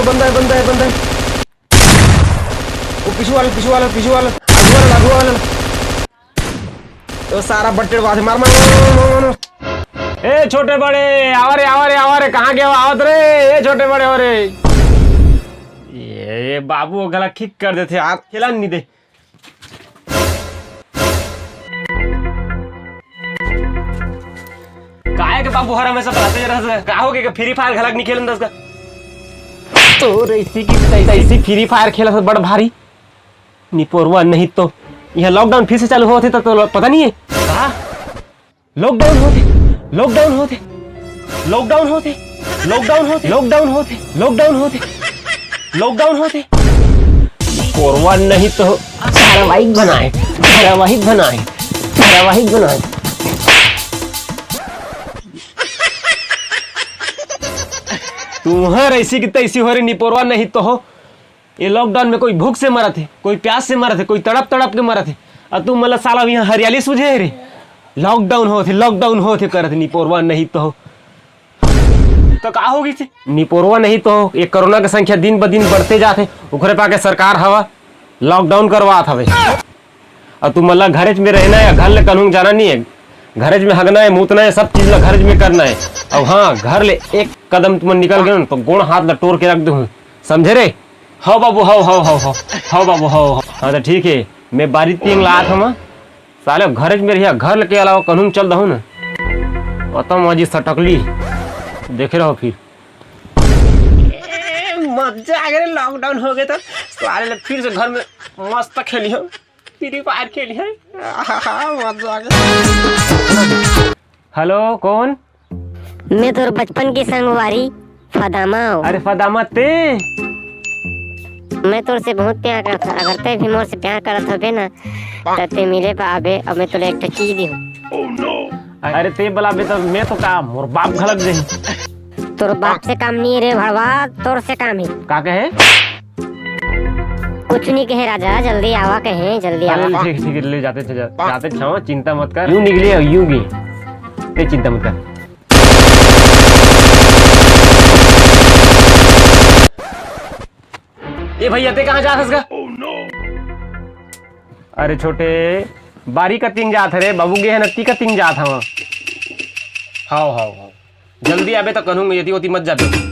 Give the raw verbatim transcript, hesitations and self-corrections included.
बंदा है, बंदा है, बंदा है। वो पीछू वाला, पीछू वाला, पीछू वाला, आगू वाला, आगू वाला। तो सारा बट्टेड़ बात है, मार, मार, मार, मार, मार, मार। ए छोटे बड़े, आवा रे, आवा रे, आवा रे, कहाँ गया आवत रे? ए छोटे बड़े, हो रे। ये, ये बाबू गला किक कर देथे यार, खेला नहीं दे। काहे के बाबू हर हमेशा बलाते रहत हस? का हो गे के Free Fire घलक नहीं खेलन दस का? तो रईसी की तैसी Free Fire खेलत हस बड़ भारी। निपोरवा नहीं तो। यह lockdown फिर से चालू होत हे त तो पता नहीं है। का? Lockdown होत हे, lockdown होत हे, lockdown होत हे, lockdown होत हे, lockdown होत हे, lockdown होत हे, lockdown होत हे। निपोरवा नहीं तो धारावाहिक बनाए, धारावाहिक बनाए, धारावाहिक बनाए। तुम्हर ऐसी की तैसी हो रे निपोरवा नहीं तो हो। ये lockdown में कोई भूख से मरत हे, कोई प्यास से मरत हे, कोई तड़प तड़प के मरत हे। अउ तुम मतलब साला यहाँ हरियाली सूझे हे रे। Lockdown होत हे, lockdown होत हे करत निपोरवा नहीं तो हो। तो का हो गिस? निपोरवा नहीं तो, ये कोरोना के संख्या दिन ब दिन बढ़ते जात हे, ओकरे पाके सरकार हवा lockdown करवात हवे। अउ तुमन ला घरेच में रहना हे, घर ले कहूँ जाना नहीं है। घरेच में हगना है, मूतना है, सब चीज ला घरेच में करना है। अउ हाँ, घर ले एक कदम तुमन निकल गए ना, तो गोड़ हाथ ला टोर के रख दूँ, समझे रे? हव बाबू, हव, हव, हव, हव, हव बाबू, हव, हव। हाँ तो ठीक है, मैं बारी तीन लात हूँ। साले घरेच में रहिया, घर के अलावा कहूँ चल दहू ना, पता मजी सटकली। देखे रहो फिर। ए, मजा आ गया रे, lockdown हो गया तो साले लोग फिर से घर में मस्त खेली हो, Free Fire खेली हो। आहा, मजा आ गया। हेलो, कौन? मैं तोर बचपन के संगवारी फदामा हूँ। अरे फदामा ते? मैं तोर से बहुत प्यार करत हूँ। अगर ते भी मोर से प्यार करत होबे ना, त ते मिले पाबे और मैं तोला एक ठो चीज दी हूँ। अरे ते बलाबे तो मैं तो का, मोर बाप घलक जाही। तोर बाप से काम नहीं रे भड़वा, तोर से काम है। का कहे? कुछ नहीं कहे राजा, जल्दी आवा कहे, जल्दी अरे आवा। ठीक, ठीक, ले जाते थे, जा-, जाते छावा, चिंता मत कर। यूं निकले, यूं भी। ते चिंता मत कर। ए भैया, ते कहाँ जात हस गा? अरे छोटे, बारी कतिन जात हरे, बाबू गे हे नत्ती कतिन जात हवा। हाव, हाव, हाव। जल्दी आबे त कहूँ मैं, यदि ओती मत जाबे।